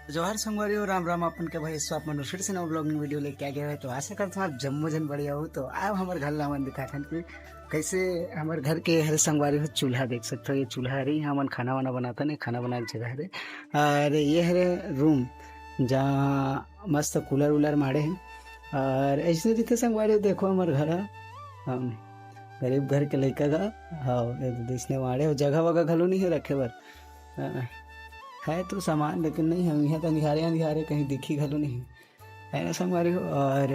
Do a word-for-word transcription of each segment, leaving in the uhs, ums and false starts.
जोहार संगवारी हो, राम राम। अपन के भाई स्वाप मनु फिर से नवा vlogging video लेके आ गया है। तो आशा करता हूँ आप जम्मो जन बढ़िया हो। तो आप हमारे घर लावन दिखाथन कि कैसे हमारे घर के हरे संगवारी हो। चूल्हा देख सकते हो, ये चूल्हा हरे, यहाँ हमन खाना वाना बनाथन, ये खाना बनाए के जगह हरे। और ये हरे रूम, जहाँ मस्त कूलर वूलर माड़े हैं। और ऐसे रीते संगवारी हो, देखो हमारे घर ह, हम गरीब घर के लइका गा, हाँ, ये तो देश ने माड़े हो, जगह वगह घलो नहीं है रखे बर। हाँ, है तो सामान, लेकिन नहीं, हम यहाँ तो अंधियारे अंधियारे कहीं दिखी घलो नहीं, है ना संगवारी हो। और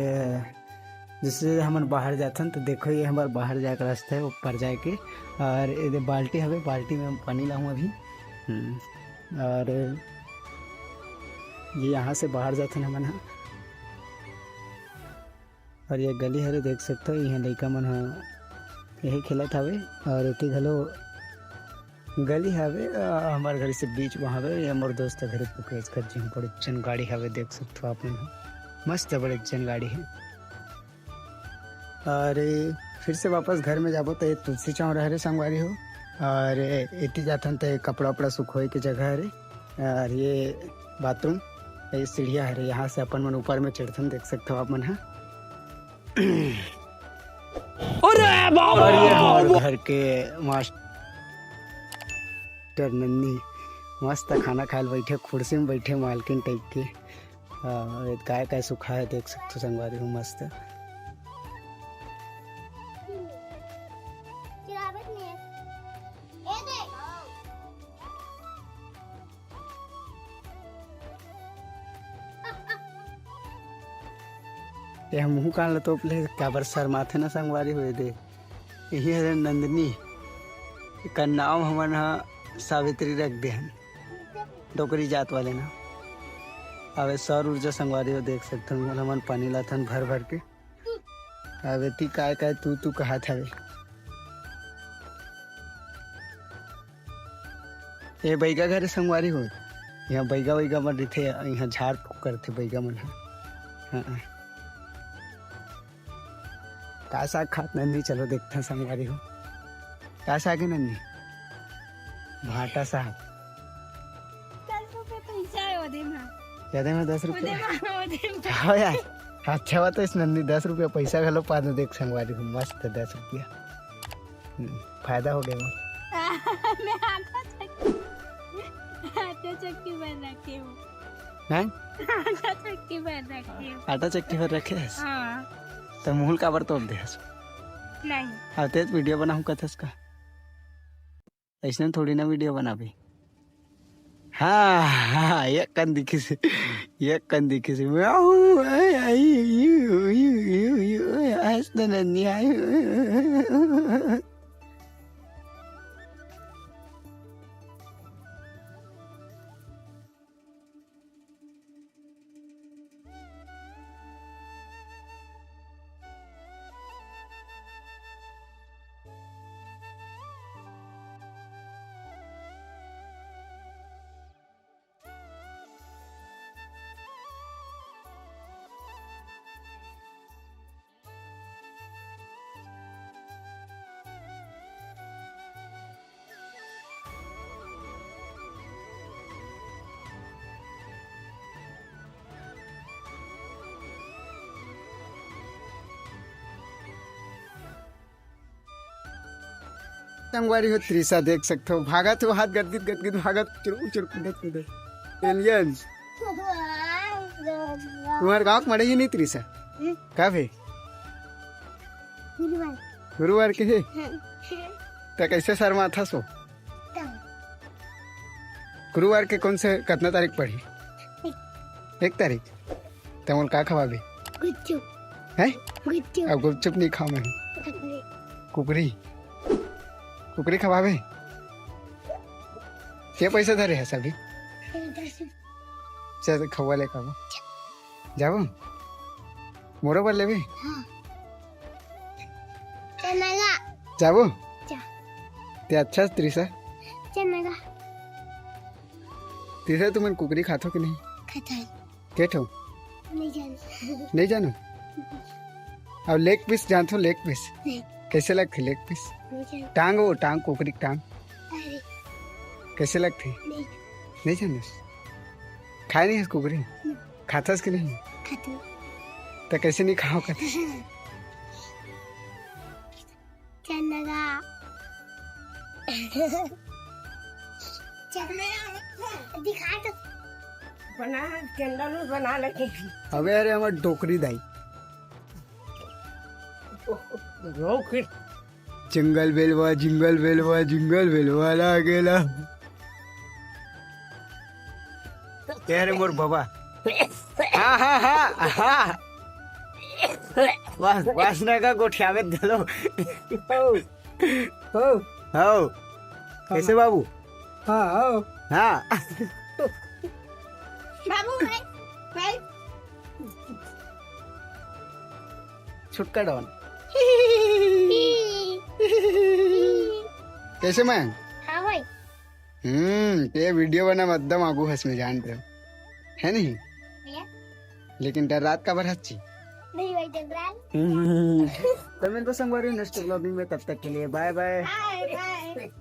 जैसे हमन बाहर जाथन तो देखो, ये हमारे बाहर जाए के रास्ता है, ऊपर जाए के। और ये दे बाल्टी हवे, बाल्टी में हम पानी लाहूँ अभी। हम्म, और ये यहाँ से बाहर जाथन हमन ह। और ये गली हरे, देख सकते हो, यहाँ लइका मन ह यही खेलत हवे। और एती घलो गली हवे, अ, हमार घर से बीच में हवे। ये मोर दोस्त घर पुकेश कर जी, बड़े जन गाड़ी हवे, देख सकते हो आप मन ह। मस्त बड़े जन गाड़ी है। और फिर से वापस घर में जाबो तो ये तुलसी चौरा हरे संगवारी हो। और एती जाथन तो ये कपड़ा उपड़ा सुखोए के जगह हरे। और ये बाथरूम, ये सीढ़िया हरे, यहाँ से अपन मन ऊपर में चढ़थन, देख सकते हो आप मन ह। अरे बाप और ये रे! हमारे घर के मास्टर नन्नी मस्त खाना खाए ल बैठे, कुर्सी में बैठे, मालकिन टाइप के। हाँ, ये काय काय सुखा है, देख सकते हो संगवारी हो, मस्त। ये मुंह कान ल तोप ले, काबर शर्माथे ना संगवारी हो। ये दे, यही हरे नंदिनी, एकर नाम हमन ह सावित्री रख दे हन, डोकरी जात वाले ना। अब ये सौर ऊर्जा संगवारी हो, देख सकते हो, हमन पानी लाथन भर भर के। अब एती काय काय तू तू कहत हवे। ये बैगा घर संगवारी हो, यहाँ बैगा वैगा मन रहिथे, यहाँ झाड़ फूक करथे बैगा मन ह। हाँ, हाँ। का साग खात नन्नी, चलो देखथन संगवारी हो। का साग है नन्नी? भाटा साग। दस रुपये पैसा है ओदे में। ज्यादा में दस रुपये? ओदे में, ओदे में। हाँ यार, अच्छा बात है, इस नन्नी दस रुपये पैसा घलो पा दे, देख संगवारी हो, मस्त दस रुपया। हम्म, फायदा हो गया मोर। मैं आटा चक्की, आटा चक्की बन रखी हूँ। हैं? आटा चक्की बन रखी हूँ। आटा चक्की भर रखे हस? हाँ। तो मुंह ल काबर तोप दे हस? नहीं। अब तेज वीडियो बनाहूँ कथस का? ऐसने थोड़ी ना वीडियो बनाबे। हाँ, हाँ, एक कन दिखिस, एक कन दिखिस। म्याऊ, आई, आई, यू, यू, यू, यू, हंस दे नन्नी, आई। संगवारी हो, त्रिशा देख सकथो, भागत हो, हाथ गदगिद गदगिद भागत, चुरकु चुरकु कूदत कूदत। एलियन। तुम्हारे गाँव के मड़ई नहीं त्रिशा? हम्म। कब है? गुरुवार। गुरुवार के है? हम्म। त कैसे शर्माथस? गुरुवार के कौन से, कितना तारीख पड़ी? एक। एक तारीख। त मोला का खवाबे? गुपचुप। हैं? गुपचुप। अब गुपचुप नहीं खाऊं मैं। कुकरी। कुकरी। कुकरी खवाबे? के पैसा धरे है सभी? दस रुपये। चल, खवा ले खाबो। जाबो? मोरो बर लेबे? हाँ। चलेगा। जाबो? जा। ते अच्छा त्रिशा? चलेगा। त्रिशा, तुमन कुकरी खाथो कि नहीं? खाता है। के ठो? नहीं जानो। नहीं जानो? अब लेग पीस जानथो, लेग पीस? नहीं। कैसे लगथे लेग पीस? नहीं जानो। टांग, वो टांग, कुकरी के टांग। अरे। कैसे लगथे? नहीं। नहीं जानो? खाए नहीं है कुकरी? खाथस कि नहीं? खाथस। त कैसे नहीं खाओ कथे? चंदगा। चंदगा। दिखा तो। बना, कैंडल बना लगे। अबे अरे हमर डोकरी दाई। रोक। Jingle Belwa, jingle Belwa, jingle Belwa लागेला। ए रे मोर बाबा। हाँ, हाँ, हाँ, हाँ। बस, बस ना का गोठियावे दलो। हो, हो। हो। कैसे बाबू? हाँ, हो। हाँ। बाबू, भाई, भाई। छुटका डॉन। कैसे मैं? हाँ भाई। हम्म, ते वीडियो बना एकदम आगू हंस में जान रहे हो, है नहीं? भैया। लेकिन डर रात का बर हंसची। नहीं भाई, डर रात। हम्म। तो मैं तो संगवारी नेक्स्ट व्लॉग में, तब तक के लिए बाय बाय। बाय बाय।